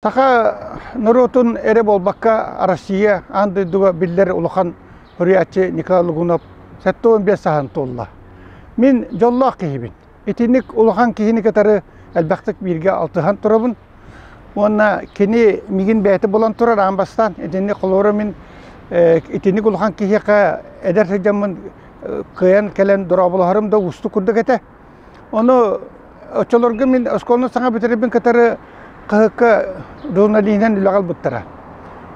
Саха норуотун эрэ буолбакка, Россия аан дойдуга биллэр улахан суруйааччы Николай Лугунов 75 сааһын туолла. Мин дьоллоох киһибин. Итинник улахан киһини кытары элбэхтик бииргэ алтыһан турабын. Уонна кини миигин бэйэтэ булан турар аан бастаан. Итинник холобура мин итинник улахан киһиэхэ эдэр сылдьаммын кыайан кэлэн дорооболоһорум да уустук курдук этэ. Ону оччолорго мин оскуоланы саҥа бүтэрэрбин кытары хаһыакка журналиһынан үлэҕэ ылбыттара.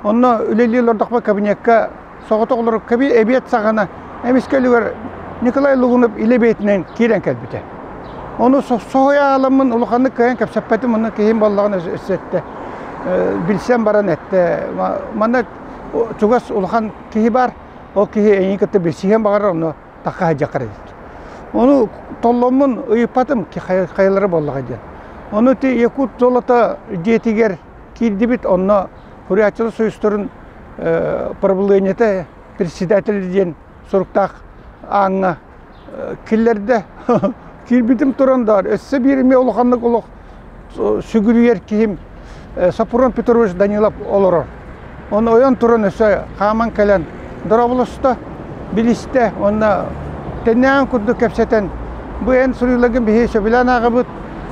Онно үлэлии олордохпо кабинекка соҕотох олорор эбиэт саҕана эмискэ үлүгэр Николай Лугунов илэ бэйэтинэн киирэн кэлбитэ. Ону соһуйа ааламмын улаханнык кыайан кэпсэппэтим, онно киһим буоллаҕына өссө эттэ, билсэн баран эттэ. Манна чугас улахан киһи баар, ол киһи эйигин кытта билсиһиэн баҕарар, онно тахха сылдьаххар эбит. Ону толломмун ыйыппатым хайалара буоллаҕа диэн. Ону ити Якут золото дьиэтигэр киирдибит, онно Суруйааччылар союзтарын правлениета председатель диэн суруктаах ааҥҥа киллэрдэ. Киирбитим туран да өссө биир эмиэ улаханнык олох сүгүрүйэр киһим Сопрун Петрович Данилов олорор. Оны ойон туран өссө хааман кэлэн дорооболосто, билистэ уонна тэннээн курдук кэпсэтэн бу эн суруйууларгын биһи сөбүлээн ааҕабыт,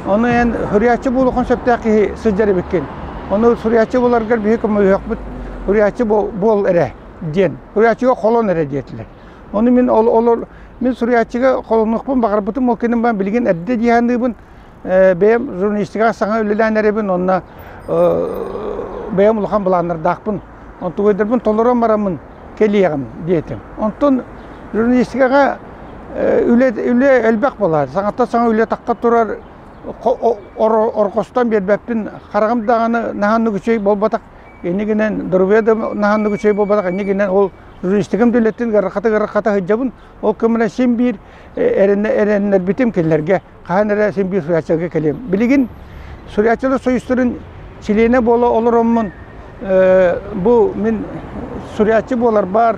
ону эн суруйааччы буолуоххун сөптөөх киһи сылдьар эбиккин. Ону суруйааччы буоларгар биһи көмөлөһүөхпүт, суруйааччы буол эрэ диэн, суруйааччыга холон эрэ диэтилэр. Ону мин ол мин суруйааччыга холонуохпун баҕарбытым, ол кэннин билигин эрдэ дии саныыбын. Бэйэм журналистикаҕа саҥа үлэлээн эрэбин уонна бэйэм улахан былааннардаахпын. Онтугайдарбын толорон бараммын кэлиэҕим диэтим. Онтон журналистикаҕа үлэ, үлэ элбэх буолар. Саҥаттан саҥа үлэ тахха турар орҕостон биэрбэппин. Хараҕым даҕаны наһаа үчүгэй буолбатах. Иннигинэн доруобуйа да наһаа үчүгэй буолбатах. Иннигинэн ол журналистикам да үлэтин ыарахата-ыарахата сылдьабын. Ол кэмҥэ син биир эрэннэрбитим кинилэргэ. Хаһан эрэ син биир суруйааччыларга кэлиэм. Билигин Суруйааччылар союзтарын чилиэнэ буола олороммун бу мин суруйааччы буоларбар,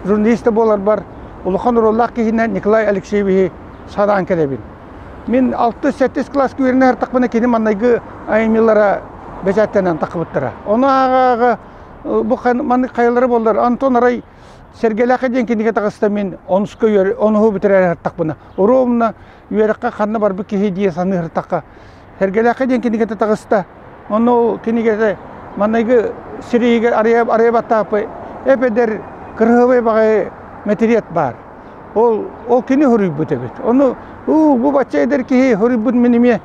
журналист да буоларбар улахан оруоллаах киһинэн Николай Алексеевиһы санаан кэлэбин. Мин 6-7 кылааска үөрэнэ сыртахпына кини маннайгы айымньылара бэчээттэнэн тахсыбыттара. Ону ааҕа-ааҕа бу маннык хайалара буоллар Антон арай Сэргэлээххэ диэн кинигэ таҕыста мин онуска онуһу бүтэрэ сыртахпына ровно үөрэххэ ханна барбыт киһи дии саныыртахха Сэргэлээххэ диэн кинигэтэ таҕыста. Онно ол кинигэтэ манныгы сириигэр арыйа баттааппай эп-эдэр кырыһыбай баҕайы мэтириэт баар. Ол ол кини суруйбут эбит. Ону уу бу бачча эдэр киһи суруйбут мин эмиэ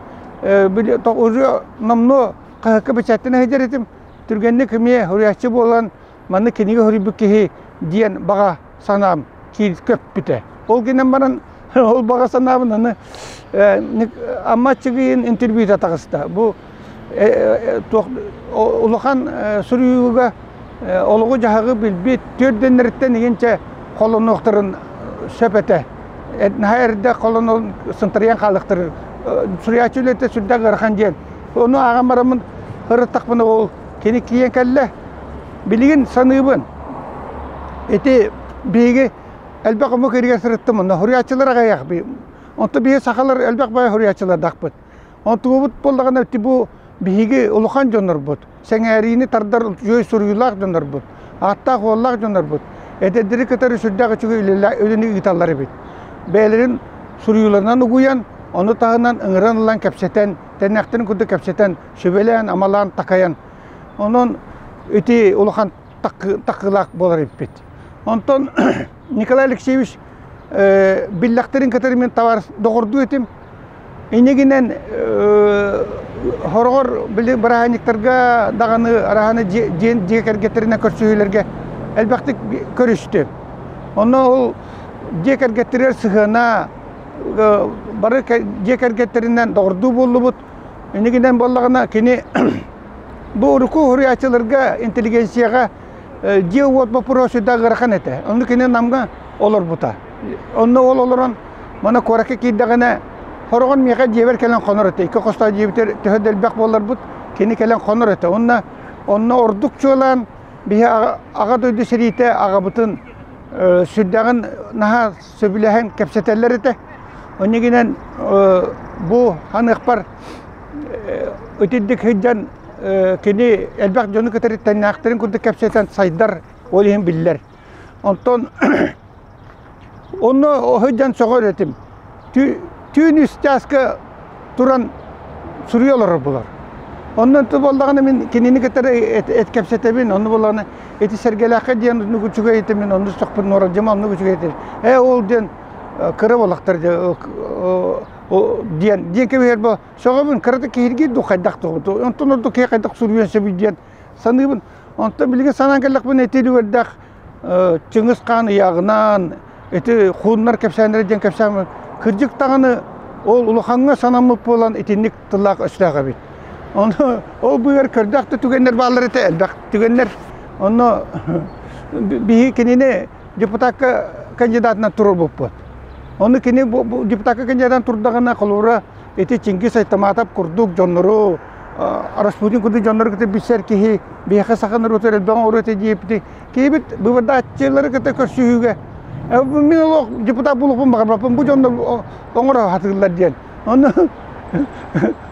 уже номнуо хаһыакка бэчээттэнэ сылдьар этим. Түргэнник эмиэ суруйааччы буолан манна кинигэ суруйбут киһи диэн баҕа санаам көппүтэ. Ол гынан баран ол баҕа санаабын аны Амма Аччыгыйын интервьюта таҕыста. Бу туох улахан суруйууга олоҕу-дьаһаҕы билбит түөрдэннэриттэн игинчэ холонуохтарын сөп этэ. Наһаа эрдэ холонон сынтарыйан хаалыахтарын суруйааччы үлэтэ сүрдээх ыарахан диэн. Ону ааҕан бараммын ырыттахпына ол кини киирэн кэллэ. Билигин саныыбын, ити биһиги элбэх омук иригэр сырыттым, онно суруйааччылар аҕыйах. Онто биһи сахалар элбэх баай суруйааччылардаахпыт. Онтугубут буоллаҕына ити бу биһиги улахан дьоннорбут, сэҥээриини тардар үчүгэй суруйуулаах дьоннорбут, ааттаах-уоллаах дьоннорбут эдэрдэри кытары сүрдээх үчүгэй үлэни ыыталлар эбит. Бэйэлэрин суруйууларынан угуйан, ону таһынан ыҥыран ылан кэпсэтэн, тэннэхтэрин курдук кэпсэтэн, сүбэлээн, амалаан, такайан Онон ити улахан такыылаах буолар эбиппит. Онтон Николай Алексеевич биллэхтэрин кытары мин товар доҕордуу этим. Иннигинэн хороҕор били бырааһынньыктарга даҕаны араһаны дьиэ дьиэ кэргэттэринэн көрсүһүүлэргэ элбэхтик көрүстүм. Онно ол дьиэ кэргэттэригэр сыһыана бары дьиэ кэргэттэринэн доҕордуу буоллубут. Иннигинэн буоллаҕына кини бу урукку суруйааччыларга интеллигенцияҕа дьиэ-уот боппуруоса сүрдээх ыарахан этэ. Онно кини Намҥа олорбута. Онно ол олорон мана куоракка киирдэҕинэ хороҕон миэхэ дьиэбэр кэлэн хонор этэ. Икки хостоох дьиэбитигэр төһө да элбэх буолларбыт кини кэлэн хонор этэ. Онно онно ордук чуолаан биһи аҕа дойду сэриитэ аҕабытын сүрдээҕин наһаа сөбүлэһэн кэпсэтэллэр этэ. Оннигинэн бу ханыахпар итирдик сылдьан кини элбэх дьону кытары тэннээхтэрин курдук кэпсэтэн сайдар, ол иһин биллэр. Онтон онно сылдьан сөҕөр этим. Түүн үс чааска туран суруйа олорор булар. Оннон буоллаҕына мин кинини кытары эт кэпсэтэбин, онну буоллаҕына ити Сэргэлээххэ диэн оннук үчүгэй этим, мин онну сөхпүн нуорадьым оннук үчүгэй этим. Ээ ол диэн кыра буолахтар диэн диэн кэбиһэр бу сөҕөбүн кыратык киһиргиир дуу хайдах тугу онтон ордук киһи хайдах суруйуон сөбүй диэн саныыбын. Онтон билигин санаан кэллэхпинэ ити үлүгэрдээх Чыҥыс Хаан ыйааҕынан ити хууннар кэпсээннэрэ диэн кэпсээн кырдьык даҕаны ол улахаҥҥа санаммыт буолан итинник тыллаах өстөөх эбит. Ону ол быыһыгар көрдөөх да түгэннэр бааллар этэ элбэх түгэннэр. Онно биһи кинини депутакка кандидатынан туруорбуппут. Ону кини бу депутакка кандидатынан турдаҕына холобура ити Чингис Айтаматов курдук дьоннору Распутин курдук дьоннору кытта билсэр киһи биһиэхэ саха норуотугар элбэх оҥоруо этэ диэбити киһибит быыбардааччылары кытта көрсүһүүгэ мин олох депутат буолуохпун баҕарбаппын бу дьоннор оҥоро сатыыллар диэн онно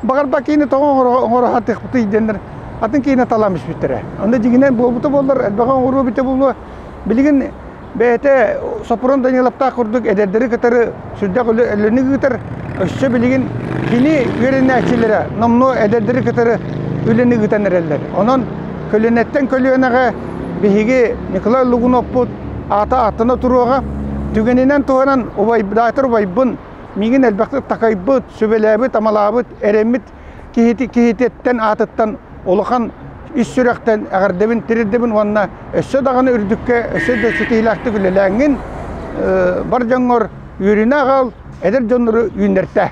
баҕарбат киһини тоҕо оҥоро сатыахпытый диэннэр атын киһини талаан испиттэрэ онно дьиҥинэн буолбута буоллар элбэҕи оҥоруо эбитэ буолуо билигин бэйэтэ Сопрун Даниловтаах курдук эдэрдэри кытары сүрдээх үлэни ыытар. Өссө билигин кини үөрэнээччилэрэ номнуо эдэрдэри кытары үлэни ыытан эрэллэр. Онон көлүөнэттэн көлүөнэҕэ биһиги Николай Лугуновпут аата ааттана туруоҕа. Түгэнинэн туһанан убайдаатар убайбын миигин элбэхтик такайбыт, сүбэлээбит, амалаабыт, эрэммит киһити киһититтэн аатыттан улахан ис сүрэхтэн эҕэрдэбин тириэрдэбин уонна өссө даҕаны үрдүккэ өссө да ситиһиилээхтик үлэлээҥҥин бар дьоҥҥор үөрүүнү аҕал, эдэр дьоннору үүннэртэ.